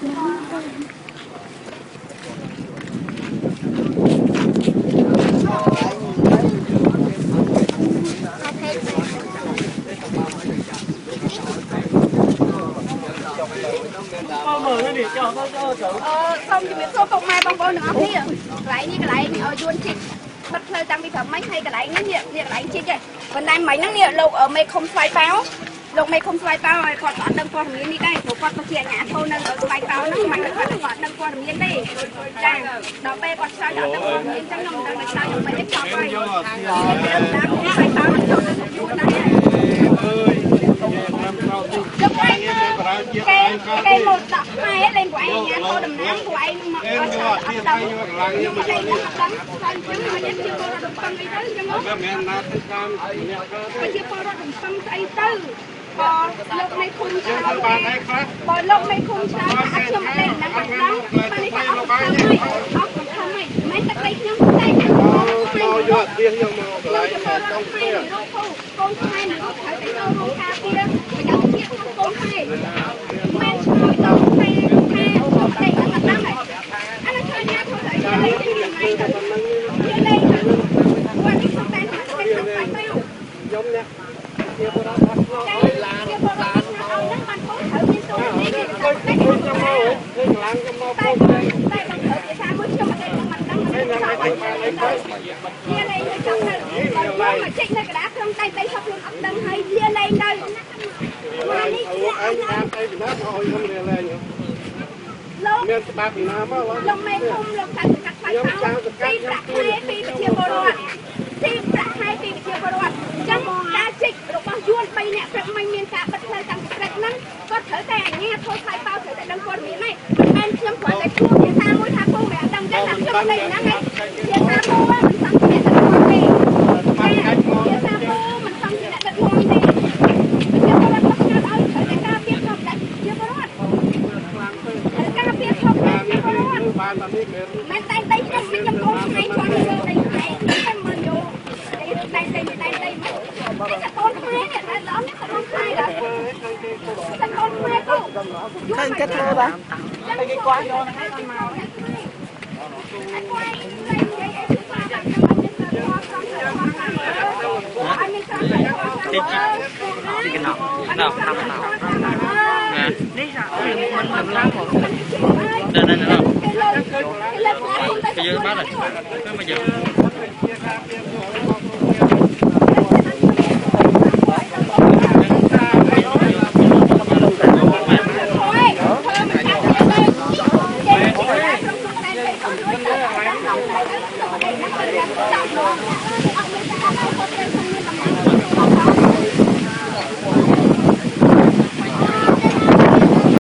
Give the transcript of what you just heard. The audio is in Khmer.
សូមជំរាបសួរពុកម៉ែបងប្អូនទាំងអស់គ្នាកន្លែងនេះកន្លែងយួនជីកបិទផ្លូវតាំងពីព្រឹកមិញហើយកន្លែងនេះនេះកន្លែងជីកឯងប៉ុន្តែមិញហ្នឹងនេះលោកមេឃុំស្វាយប៉ាវលោកមេឃុំស្វាយប៉ាវឲ្យគាត់អត់ដឹងព័ត៌មាននេះដែរព្រោះគាត់ក៏ជាអាជ្ញាធរនៅស្វាយប៉ាវហ្នឹងមិនគាត់អត់ដឹងព័ត៌មានទេចាដល់ពេលគាត់ឆ្លើយអត់ដឹងព័ត៌មានអញ្ចឹងខ្ញុំមិនដឹងថាឆ្លើយយ៉ាងម៉េចទេចប់ហើយតាមស្វាយប៉ាវចូលទៅយួនដែរគេគេមកដាក់ខ្មែរលេងពួកឯងញ៉ាំធតំណាងពួកឯងមកអត់ឆ្លើយអត់ដឹងខ្ញុំមិនដឹងអត់ដឹងតែអញ្ចឹងមកជាពលរដ្ឋរំពឹងអីទៅអញ្ចឹងមានណាទៅតាមអ្នកទៅជាពលរដ្ឋរំពឹងស្អីទៅបើលោកមេឃុំឆ្លើយបើលោកមេឃុំឆ្លើយថាខ្ញុំមិនដឹងអត់ដឹងបាននេះថាអត់ដឹងហើយអត់សង្ឃឹមហើយមិនតែខ្ញុំតែមកយកទៀងយកមកកន្លែងចង់ទៀងកូនខ្មែរមួយរូបត្រូវតែចូលរួមការពារប្រយោជន៍ជាតិของកូនខ្មែរមិនឆ្លើយតបថាថាខ្ញុំតែអត់ដឹងហើយអានោះឆ្លើយញ៉ាំធ្វើអីលេងទីថ្ងៃទៅជាលេងគាត់នេះខ្ញុំតែខ្ញុំតែទៅខ្ញុំអ្នកជាបុរសអត់ឆ្លោះឲ្យឡានជាបុរសអត់ហ្នឹងបានពូត្រូវមានទូនេះគេតែខ្ញុំមកឃើញឡើងខ្ញុំមក តែតែបងត្រូវភាសាមួយខ្ញុំអត់ដឹងមិនដឹងមិនដឹងជាលេងទៅចង់ទៅបើមកជីកនៅកណ្ដាលក្រុមតែតែខ្លួនអត់ដឹងហើយលាលែងទៅមកនេះឯងតាមទៅពីណាឲ្យខ្ញុំលាលែងលោកមានច្បាប់ពីណាមកលោកមេឃុំលោកចៅសង្កាត់ស្វាយប៉ោទីប្រាក់ខែពីប្រជាពលរដ្ឋទីប្រាក់ខែពីប្រជាពលរដ្ឋអញ្ចឹងការជីករបស់យួន3នាក់ព្រឹកមិញមានការបិទផ្លូវតាំងពីព្រឹកហ្នឹងក៏ត្រូវតែអាជ្ញាធរស្វាយប៉ោត្រូវតែដឹងព័ត៌មានដែរមិនមែនខ្ញុំគ្រាន់តែជួបភាសាមួយថាពូមិនអត់ដឹងអញ្ចឹងថាខ្ញុំមិនដឹងហ្នឹងឯងភាសាពូមិនសមជាអ្នកដឹកនាំទេភាសាពូមិនសមជាអ្នកដឹកនាំទេប្រជាពលរដ្ឋគាត់ឆ្នោតឲ្យត្រូវតែការពារធម្មតាជាពលរដ្ឋត្រូវការពារធម្មតាជាពលរដ្ឋ បានតែនេះ មិនតែតែខ្ញុំខ្ញុំកូនថ្ងៃជាន់លើដីថ្ងៃខ្ញុំមិនយកតែតែតែតែមកតែកូនខ្មែរនេះតែដល់នេះកូនខ្មែរដល់តែកូនខ្មែរពូ ឃើញគិតមើលបាទតែគេគាត់យកហ្នឹងឯងមក គាត់និយាយអីគឺថាតែខ្ញុំអត់មានស្គាល់ត្រង់ទៅអត់មានត្រង់ទៅ ទីទីកណោណោណោណោនេះមិនមិនឡើងមកដល់ដល់ដល់គេយើងបានហើយគឺមកយើង អ